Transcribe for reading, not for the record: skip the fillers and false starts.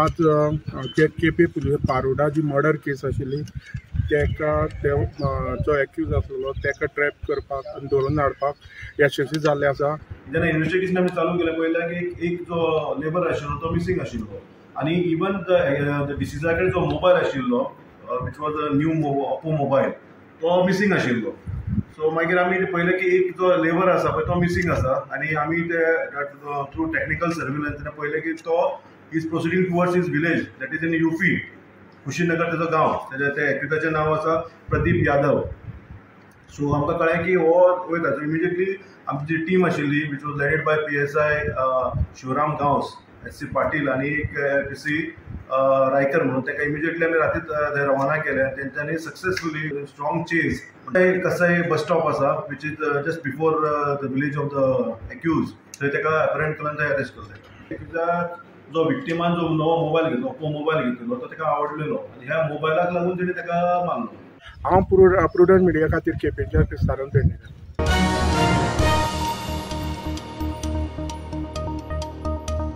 आज जे केपे पुलीस पारोडा जी मर्डर केस आशिल्ली तेका ते जो एक्यूज आसलेलो तेका ट्रॅप करपाक आनी धरून हाडपाक यशस्वी जाल्ले आसा. जेन्ना इन्वेस्टिगेशन आमी चालू केलें पळयलें की एक जो लेबर आशिल्लो तो मिसींग आशिल्लो आनी इवन the डिसिजा कडेन जो मोबायल आशिल्लो which was a new Oppo mobile तो मिसींग आशिल्लो. सो मागीर आमी पळयलें की एक जो लेबर आसा पळय तो मिसींग आसा आनी आमी ते थ्रू टॅक्निकल सर्विलन्स तेन्ना पळयलें की तो is proceeding towards his village that is in UP, Kushinagar तेजो गांव. तेजे ते एक्युजाचें नांव आसा प्रदीप यादव. सो आमकां कळ्ळें की हो वयता. सो इमिजिएटली आमची जी टीम आशिल्ली which was led by PSI Shivram Gawas, SC Patil आनी एक PC Raikar म्हणून ताका इमिजिएटली आमी रातीच रवाना केले. तेंच्यांनी सक्सेसफुली स्ट्रॉंग चेज कसय बस स्टॉप आसा which is just before the village of the accused थंय ताका एपरेंट करून थंय अरेस्ट केले. एक्युजाक जो विक्टिमान जो नवो मोबायल घेतलो ओप्पो मोबायल घेतिल्लो तो ताका आवडलेलो आनी ह्या मोबायलाक लागून तेणी ताका मारलो. हांव प्रुडंट मिडिया खातीर केपेंच्या सारंग पेडणेकर.